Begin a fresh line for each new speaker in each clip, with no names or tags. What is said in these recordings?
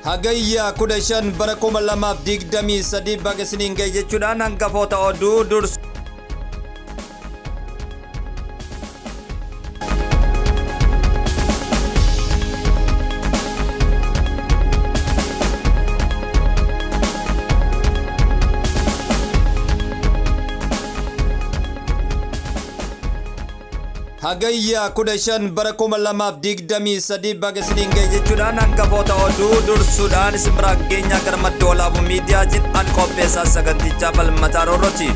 Hagayya 15 bara 2023 baga isiniin ga'e jechuudhaan hangafoota oduu dursu. Hagayya 15 bara 2023 baga isiniin ga'e jechuudhaan hangafoota oduu dursuudhaan isin biraa geenyaa gara madda walaabuu miidiyaatiin an qopheessaa sagantichaa Falmataa Roorrooti.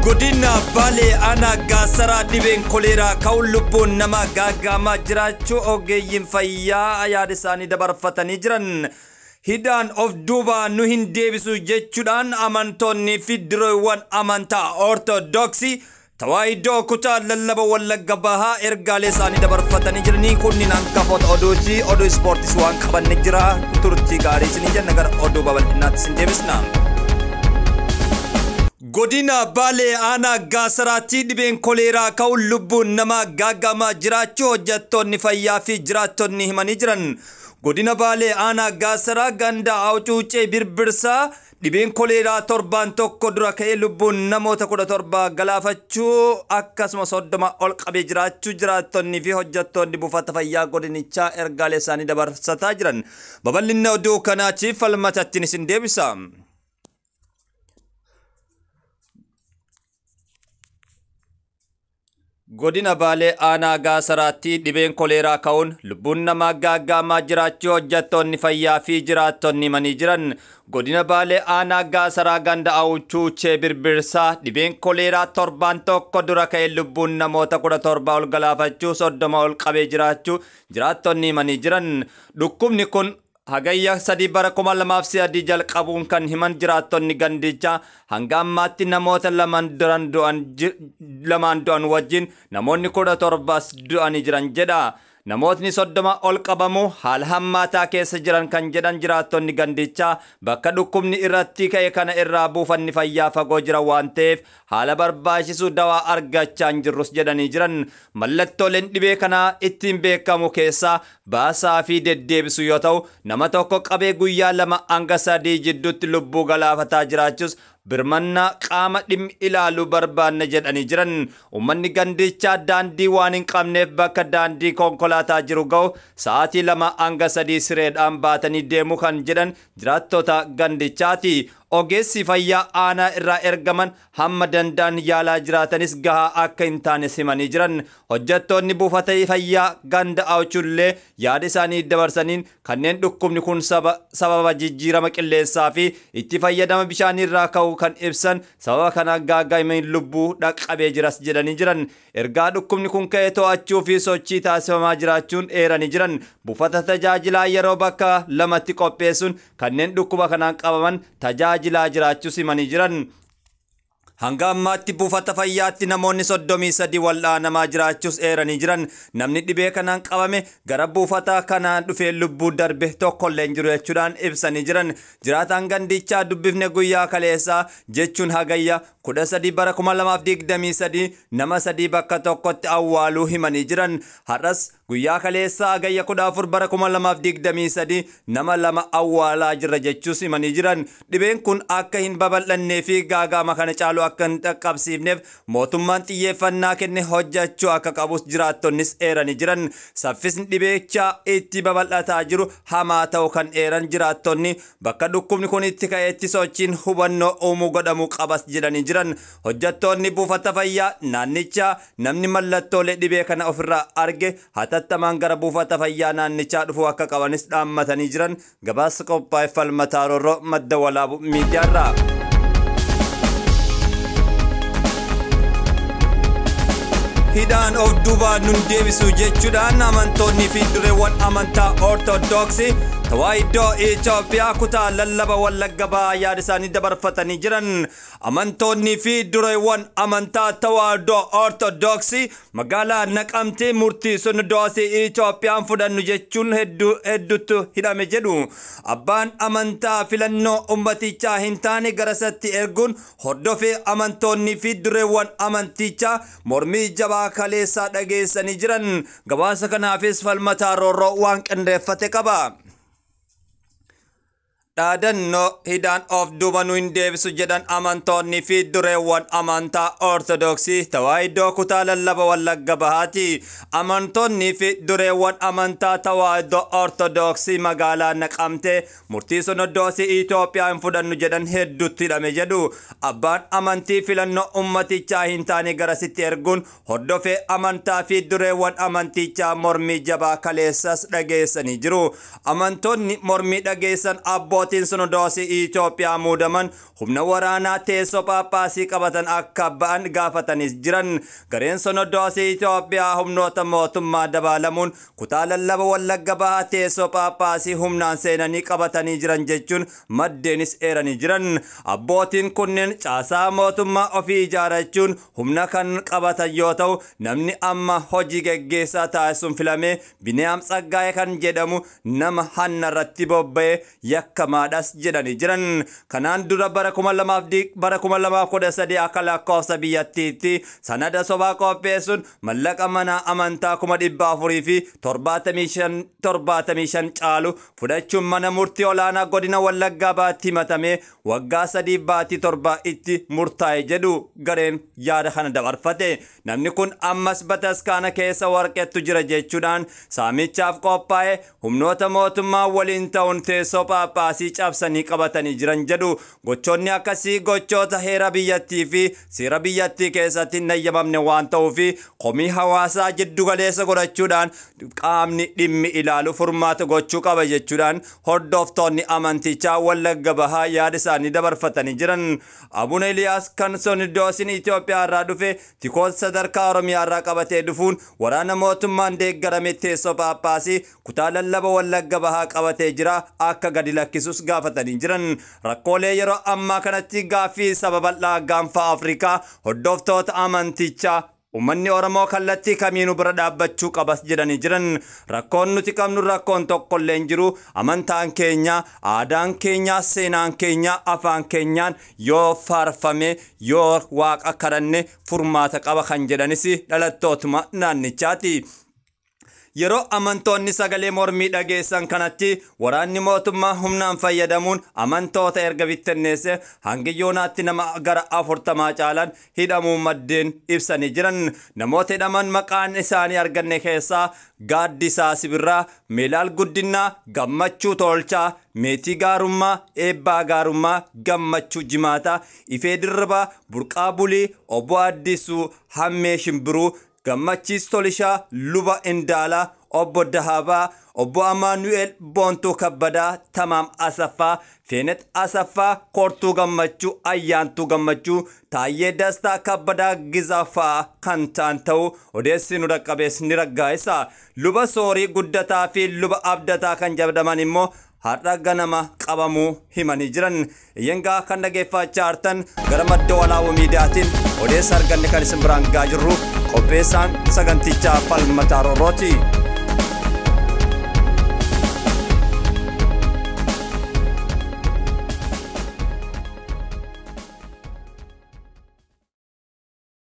Godina Baalee aanaa Gaasaraa dhibeen koleeraa ka'uun lubbuun namaa gaaga'amaa jiraachuu ogeeyyiin fayyaa yaada isaanii dabarfatanii jiran. Hidhaan of duubaa nu hin deebisu jechuudhaan amantoonni fi diroowwan amantaa Ortodoksii Tawaahidoo kutaa lallaba Wallagga Bahaa ergaalee isaanii dabarfatanii jiranii kunniin hangafoota oduuti. Oduu ispoortiis waan qabanne jira. Turtii gaarii isinii jenna gara oduu babal'inaatti isin deebisna. Godina Baalee aanaa Gaasaraatti dhibeen koleeraa ka'uun lubbuun namaa gaaga'amaa jiraachuu hojjettoonni fayyaa fi jiraattonni himanii jiran. Godina Baalee aanaa Gaasaraa ganda Awucuucee Birbirsaa dhibeen koleeraa torbaan tokko dura ka'ee lubbuun namoota 17 galaafachuu akkasuma 30 ol qabee jiraachuu jiraattonnii fi hojjettoonni buufata fayyaa godinichaa ergaalee isaanii dabarsataa jiran. Babal'ina oduu kanaatiif falmatattiin isin deebisa. Godina Baalee aanaa Gaasaraatti dhibeen koleeraa ka'uun lubbuun namaa gaaga'amaa jiraachuu hojjettoonni fayyaa fi jiraattonni himanii jiran. Godina Baalee aanaa Gaasaraa ganda Awuchuuchee Birbirsaa dhibeen koleeraa torbaan tokko dura ka'ee lubbuun namoota 17 ol galaafachuu 30 ol qabee jiraachuu jiraattonni himanii jiran. Dhukkubni kun Hagayya 3 bara 2003 jalqabuun kan himan jiraattonni gandichaa hanga ammaatti namoota lamaan du'an wajjin namoonni 17 du'anii jiran jedha. Namootni 30 ol qabamu haala hammaataa keessa jiran kan jedhan jiraattonni gandichaa bakka dhukkubni irratti ka'e kana irraa buufanni fayyaa fagoo jira waan ta'eef haala barbaachisu dawaa argachaa hin jirrus jedhanii jiran. Mallattooleen dhibee kanaa ittiin beekamu keessaa baasaa fi deddeebisu yoo ta'u nama tokko qabee guyyaa 2 hanga 3 jidduutti lubbuu galaafataa jiraachuus birmannaa qaama dhimmi ilaaluu barbaanna jedhanii jiran. Uummanni gandichaa daandii waan hin qabneef bakka daandii konkolaataa jiru ga'u sa'aatii 2 hanga 3 sireedhaan baatanii deemu kan jedhan jiraattota gandichaati. Ogeessi fayyaa aanaa irraa ergaman hamma danda'an yaalaa jiraatanis gahaa akka hin taane himanii jiran. Hojjettoonni buufata fayyaa ganda Awuchullee yaada isaanii dabarsaniin kanneen dhukkubni kun sababa jijjiirama qilleensaa fi itti fayyadama bishaanii irraa ka'u kan ibsan sababa kanaan gaaga'amni lubbuu dhaqqabee jiras jedhanii jiran. Ergaa dhukkubni kun ka'e to'achuu fi sochii taasifamaa jiraachuun eeranii jiran. Buufata tajaajilaa yeroo bakka lamatti qopheessuun kanneen dhukkuba kanaan qabaman tajaajilaa jiraachuus himanii jiran. Hanga ammaatti buufata fayyaatti namoonni 33 wal'aanamaa jiraachuus eeranii jiran. Namni dhibee kanaan qabame gara buufata kanaan dhufee lubbuu darbe tokkollee hin jiru jechuudhaan ibsanii jiran. Jiraataan gandichaa dubbifne guyyaa kaleessaa jechuun hagayya 13 bara 2023 nama 3 bakka tokkotti awwaaluu himanii jiran. Har'as guyyaa kaleessaa hagayya 14 bara 2023 nama 2 awwaalaa jirra jechuus himanii jiran. Dhibeen kun akka hin babal'annee fi gaaga'ama kana caalu akka hin dhaqqabsiifneef mootummaan xiyyeeffannaa kenne hojjechuu akka qabus jiraattonnis eeranii jiran. Saffisni dhibichaa itti babal'ataa jiru hamaa ta'u kan eeran jiraattonni bakka dhukkubni kun itti ka'etti sochiin hubannoo uumuu godhamuu qabas jedhanii jiran. Hojjettoonni buufata fayyaa naannichaa namni mallattoolee dhibee kana ofirraa arge hatattamaan gara buufata fayyaa naannichaa dhufuu akka qabanis dhaammatanii jiran. Gabaasa qophaa'e Falmataa Roorroo madda walaabuu miidiyaarraa. Hidhaan of duubaa nun deebisu jechuudhaan amantoonni fi dureewwan amantaa Ortodoksii Tawaahidoo Itoophiyaa kutaa lallaba Wallagga Bahaa yaada isaanii dabarfatanii jiran. Amantoonni fi dureewwan amantaa Tawaahidoo Ortodoksii magaalaa Naqamtee murtii Sinodoosii Itoophiyaan fudhannu jechuun hedduutu hidhame jedhu. Abbaan amantaa filannoo ummatichaa hin taane garasatti erguun hordofee amantoonni fi dureewwan amantichaa mormii jabaa kaleessaa dhageessanii jiran. Gabaasa kanaafis Falmataa Roorroo waan qindeeffate qaba. Dhaadannoo hidhaan of duuba nu hin deebisu jedhan amantoonni fi dureewwan amantaa Ortodoksii Tawaahidoo kutaa lallaba Wallagga Bahaati. Amantoonni fi dureewwan amantaa Tawaahidoo Ortodoksii magaalaa Naqamtee murtii sonodoosii Itoophiyaa hin fudhannu jedhan hedduutti hidhame jedhu. Abbaan amantii filannoo ummatichaa hin taane garasitti erguun hordofee amantaa fi dureewwan amantichaa mormii jabaa kaleessas dhageessanii jiru. Amantoonni mormii dhageessan abbootiin sonodoosii Itoophiyaa muudaman humna waraanaa teessoo Phaaphaasii qabatan akka ba'an gaafatanis jiran. Gareen sonodoosii Itoophiyaa humnoota mootummaa dabaalamuun kutaa lallaba Wallagga Bahaa teessoo Phaaphaasii humnaan seenanii qabatanii jiran jechuun maddeenis eeranii jiran. Abbootiin kunneen caasaa mootummaa ofii ijaarrachuun humna kan qabatan yoo ta'u, namni amma hojii geggeessaa taasisuun filamee Biniyaam Tsaggaayee kan jedhamu nama hanna irratti bobba'ee yakkamaadhas jedhanii jiran. Kanaan dura bara 2013 akka lakkoofsa biyyattiitti sanada sobaa qopheessuun mallaqa mana amantaa 475,000 caalu fudhachuun mana murtii olaanaa godina Wallaggaa Bahaatti himatamee waggaa 3 baatii 7 itti murtaa'e jedhu gareen yaada kana dabarfate. Namni kun ammas bataskaana keessa warqeettu jira jechuudhaan saamichaaf qophaa'e humnoota mootummaa waliin ta'uun teessoo Phaaphaasii cabsanii qabatanii jiran jedhu. Gochoonni akkasii gochoota heera biyyattii fi seera biyyattii keessatti hin eeyyamamne waan ta'uuf komii hawaasaa jiddu galeessa godhachuudhaan qaamni dhimmi ilaalu furmaata gochuu qaba jechuudhaan hordoftoonni amantichaa Wallagga Bahaa yaada isaanii dabarfatanii jiran. Abuna Eliyaas kan sonodoosiin Itoophiyaa irraa dhufe tikoota sadarkaa Oromiyaa irraa qabatee dhufuun waraana mootummaan deeggarame teessoo Phaaphaasii kutaa lallaba Wallagga Bahaa qabatee jira akka gadi lakkisus gaafatanii jiran. Rakkoolee yeroo ammaa kanatti gaaffii saba bal'aa gaanfa Afrikaa hordoftoota amantichaa uummanni Oromoo kallattii kamiinuu bira dhaabbachuu qabas jedhanii jiran. Rakkoon nuti qabnu rakkoon tokkollee hin jiru. Amantaan keenya, aadaan keenya, seenaan keenya, afaan keenyaan yoo faarfame, yoo waaqa kadhanne furmaata qaba kan jedhanis dhalattootuma naannichaati. Yeroo amantoonni sagalee mormii dhageessan kanatti waraanni mootummaa humnaan fayyadamuun amantoota erga bittinneesse hangi yoonaatti nama gara 40 caalan hidhamuu maddeen ibsanii jiran. Namoota hidhaman maqaan isaanii arganne keessaa Gaaddisaa Sibirraa, Meelaal Guddinaa, Gammachuu Tolchaa, Meetii Gaarummaa, Eebbaa Gaarummaa, Gammachuu Jimaataa, Ifee Dirribaa, Burqaa Bulii, Obbo Addisuu, Hammee Shimbiruu, Gammachiis Tolishaa, Luba Indaalaa, Obbo Dahabaa, Obbo Amaanu'el Boontuu Kabbadaa, Tamaam Asaffaa, Feenet Asaffaa, Kortuu Gammachuu, Ayyaantuu Gammachuu, Taayyee Dastaa Kabbadaa Gizaafaa kan ta'an ta'uu odeessi nu dhaqqabees ni raggaa'isa. Luba Soorii Guddataa fi Luba Abdataa kan jedhaman immoo har'a ganama qabamuu himanii jiran. Iyyangaa kan dhageeffachaa jirtan gara madda walaaboo miidiyaatiin odeessa arganne kan isin biraan gahaa jirru qopheessaan sagantichaa Falmataa Roorrooti.